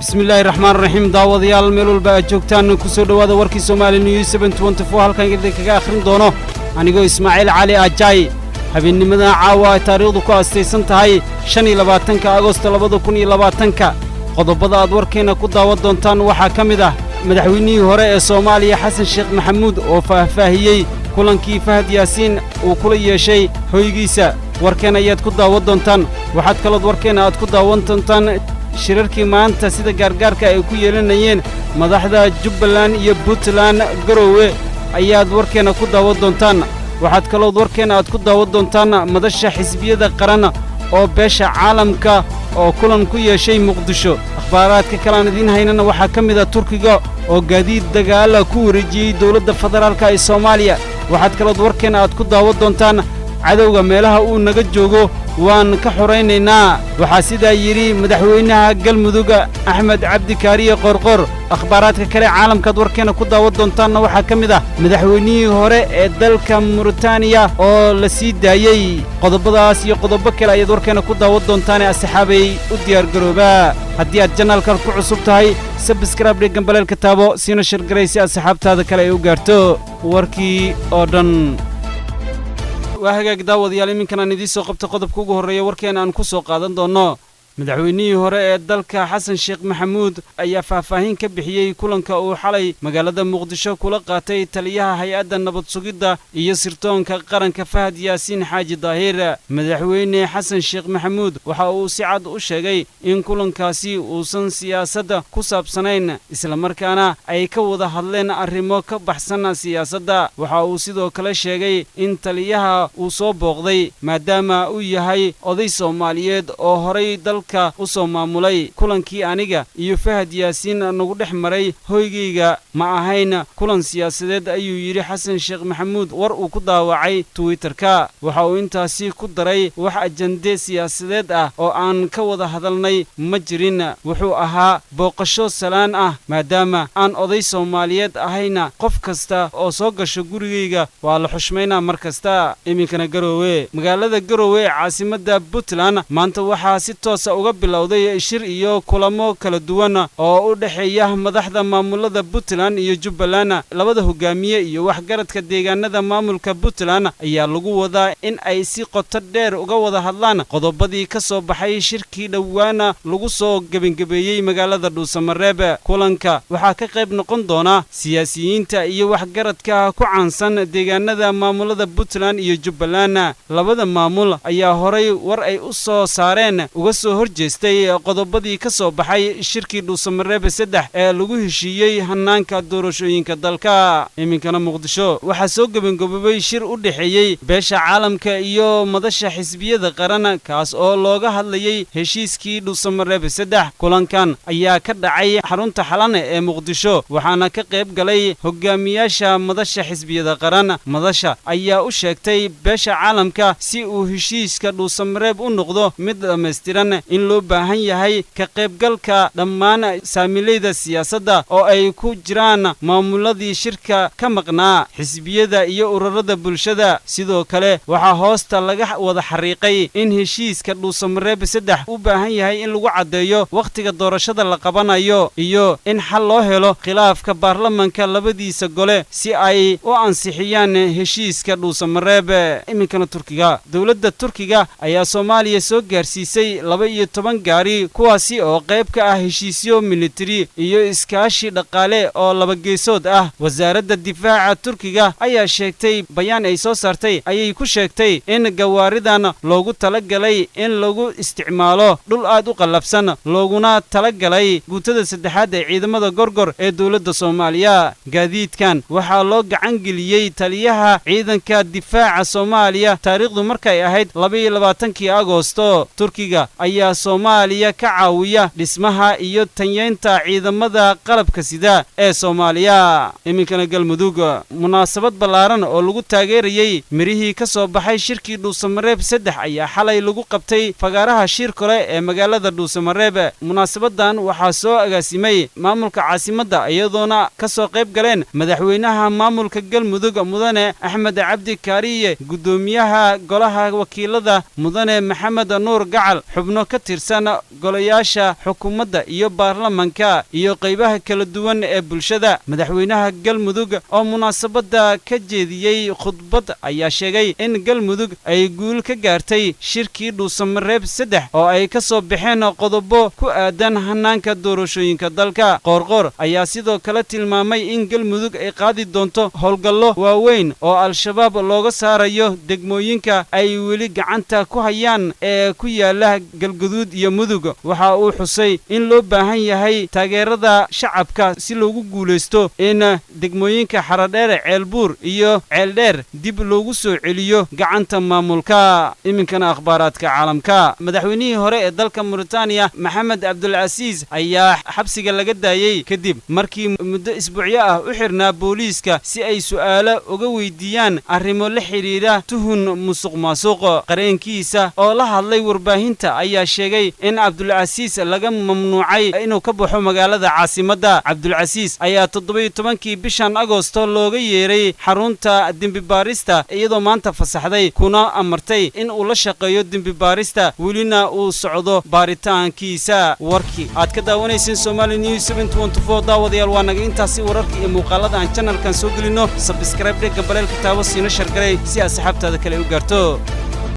Bismillaahi raxmaan raxiim. Daawadayaal, meel walba aad joogtaan, ku soo dhowaada warkii Soomaali News 724. Halkan idinkaga akhrin doono anigoo Ismaaciil Cali Ajaay. Habeennimadan caawa ay taariikhdu ku aastaysan tahay 25-ka Agosto 2020-ka. Qodobada aad warkeenna ku daawan doontaan waxaa ka mid ah madaxweynihii hore ee Soomaaliya Xasan Sheekh Maxamuud oo faahfaahiyey kulankii Fahad Yaasiin uu kula yeeshay hoygiisa. Warkeen ayaad ku daawan doontaan. Waxaad kalood warkeenna aad ku daawan doontaan shirarkii maanta sida gaargaarka ay ku yeelanayeen madaxda Jubbaland iyo Puntland Garowe ayaad warkeenna ku daawan doontaan. Waxaad kalood warkeenna aad ku daawan doontaan madasha xisbiyada qaran oo beesha caalamka oo kulan ku yeeshay Muqdisho. Akhbaaraadka kale aan idiin haynana waxaa ka mid ah Turkiga oo gaadiid dagaala ku wareejiyey dowladda federaalka ee Soomaaliya. Waxaad kalood warkeenna aad ku daawan doontaan cadowga meelaha uu naga joogo waan ka xoraynaynaa, waxaa sidaa yidhi madaxweynaha Galmudug Axmed Cabdikaariye Qorqor. Akhbaaraadka kale caalamkaad warkeenna ku daawan doontaanna waxaa ka mid ah madaxweynihii hore ee dalka Muritaaniya oo la sii daayey. Qodobadaas iyo qodobo kale ayaad warkeenna ku daawan doontaane, asxaabay, u diyaargaroobaa. Haddii aad channelkan ku cusub tahay, subscribe dheh, gambaleelka taabo, siina share garay si asxaabtaada kale ay u gaarto warkii oo dhan. Waa hagaag, daawadayaal, iminkan aan idiin soo qabta qodobka ugu horreeya warkeena aan ku soo qaadan doonno. Madaxweynihii hore ee dalka Xasan Sheekh Maxamuud ayaa faahfaahin ka bixiyey kulanka uu xalay magaalada Muqdisho kula qaatay taliyaha hay-adda nabad sugidda iyo sirdoonka qaranka Fahad Yaasiin Xaaji Daahir. Madaxweyne Xasan Sheekh Maxamuud waxa uu si cad u sheegay in kulankaasi uusan siyaasadda ku saabsanayn, islamarkaana ay ka wada hadleen arrimo ka baxsan siyaasadda. Waxa uu sidoo kale sheegay in taliyaha uu soo booqday maadaama uu yahay oday Soomaaliyeed oo horay dalka u soo maamulay. "Kulankii aniga iyo Fahad Yaasiin nagu dhex maray hoygayga ma ahayn kulan siyaasadeed," ayuu yidhi Xasan Sheekh Maxamuud war uu ku daawacay Twitterka. Waxa uu intaasi ku daray: "Wax ajande siyaasadeed ah oo aan ka wada hadalnay ma jirin. Wuxuu ahaa booqasho salaan ah. Maadaama aan oday Soomaaliyeed ahayna, qof kasta oo soo gasho gurigayga waa la xushmaynaa mar kasta." Iminkana Garoowe. Magaalada Garoowe ee caasimadda Puntland maanta waxaa si toosa uga bilowday shir iyo kulamo kala duwan oo u dhexeeya madaxda maamulada Puntland iyo Jubbaland. Labada hogaamiye iyo waxgaradka deegaanada maamulka Puntland ayaa lagu wadaa in ay si qoto dheer uga wada hadlaan qodobadii ka soo baxay shirkii dhowaana lagu soo gebangebeeyey magaalada Dhuusamareeb. Kulanka waxaa ka qayb noqon doona siyaasiyiinta iyo waxgaradka ku caansan deegaanada maamulada Puntland iyo Jubbaland. Labada maamul ayaa horay war ay u soo saareen uga soo horjeestay qodobadii ka soo baxay shirkii Dhuusamareeb 3 ee lagu heshiiyey hannaanka doorashooyinka dalka. Iminkana Muqdisho. Waxaa soo gebangaboobay shir u dhexeeyey beesha caalamka iyo madasha xisbiyada qaran, kaas oo looga hadlayey heshiiskii Dhuusamareeb 3. Kulankan ayaa ka dhacay xarunta Xalane ee Muqdisho, waxaana ka qayb galay hogaamiyaasha madasha xisbiyada qaran. Madasha ayaa u sheegtay beesha caalamka si uu heshiiska Dhuusamareeb u noqdo mid dhammaystiran in loo baahan yahay ka qaybgalka dhammaan saamilayda siyaasadda, oo ay ku jiraan maamuladii shirka ka maqnaa, xisbiyada iyo ururada bulshada. Sidoo kale waxaa hoosta laga wada xariiqay in heshiiska Dhuusamareeb 3 u baahan yahay in lagu caddeeyo wakhtiga doorashada la qabanayo iyo in xal loo helo khilaafka baarlamanka labadiisa gole si ay u ansixiyaan heshiiska Dhuusamareeb. Iminkana Turkiga. Dowladda Turkiga ayaa Soomaaliya soo gaarsiisay 12 gaari, kuwaasi oo qayb ka ah heshiisyo militari iyo iskaashi dhaqaale oo laba geesood ah. Wasaaradda difaaca Turkiga ayaa sheegtay, bayaan ay soo saartay ayay ku sheegtay, in gawaaridan loogu talagalay in lagu isticmaalo dhul aad u qallafsan, looguna talagalay guutada saddexaad ee ciidamada Gorgor ee dowladda Soomaaliya. Gaadiidkan waxaa loo gacan geliyey taliyaha ciidanka difaaca Soomaaliya taariikhdu markay ahayd 22-kii Agoosto. Turkiga ayaa Soomaaliya ka caawiya dhismaha iyo tayeynta ciidamada qalabka sida ee Soomaaliya. Iminkana Galmudug. Munaasabad ballaaran oo lagu taageerayey mirihii ka soo baxay shirkii Dhuusamareeb 3 ayaa xalay lagu qabtay fagaaraha shir kale ee magaalada Dhuusamareeb. Munaasabadan waxaa soo agaasimay maamulka caasimadda, iyadoona ka soo qayb galeen madaxweynaha maamulka Galmudug Mudane Axmed Cabdi Kaariye, guddoomiyaha golaha wakiilada Mudane Maxamed Nuur Gacal, xubno ka Ka tirsan golayaasha xukuumadda iyo baarlamanka iyo qaybaha kala duwan ee bulshada. Madaxweynaha Galmudug oo munaasabadda ka jeediyey khudbad ayaa sheegay in Galmudug ay guul ka gaartay shirkii Dhuusamareeb 3 oo ay ka soo baxeen qodobo ku aadan hanaanka doorashooyinka dalka. Qoorqoor ayaa sidoo kale tilmaamay in Galmudug ay qaadi doonto howlgallo waaweyn oo Al-Shabaab looga saarayo degmooyinka ay weli gacanta ku hayaan ee ku yaala Galguduud iyo Mudug. Waxa uu xusay in loo baahan yahay taageerada shacabka si loogu guulaysto in degmooyinka Xaradheere, Ceelbuur iyo Ceeldheer dib loogu soo celiyo gacanta maamulka. Iminkana akhbaaraadka caalamka. Madaxweynihii hore ee dalka Mauritaniya, Maxamed Cabdulcasiis, ayaa xabsiga laga daayey kadib markii muddo isbuucyo ah u xirnaa booliiska si ay su'aalo uga weydiiyaan arrimo la xidhiidha tuhun musuq maasuq. Qareenkiisa oo la hadlay warbaahinta ayaa sheegay in Cabdulcasiis laga mamnuucay inuu ka baxo magaalada caasimadda. Cabdulcasiis ayaa 17-kii bishan Agosto looga yeeray xarunta dembi baarista, iyadoo maanta fasaxday kuna amartay in uu la shaqeeyo dembi baarista, welina uu socdo baaritaankiisa. Warkii aad ka daawanayseen Somali News 724, daawadayaal, waa naga intaasi. Wararka iyo muuqaalada aan channelkan soo gelinno, subscribe dheh, gambaleelka taabo, siina share garay si aad saxaabtaada kale u gaarto.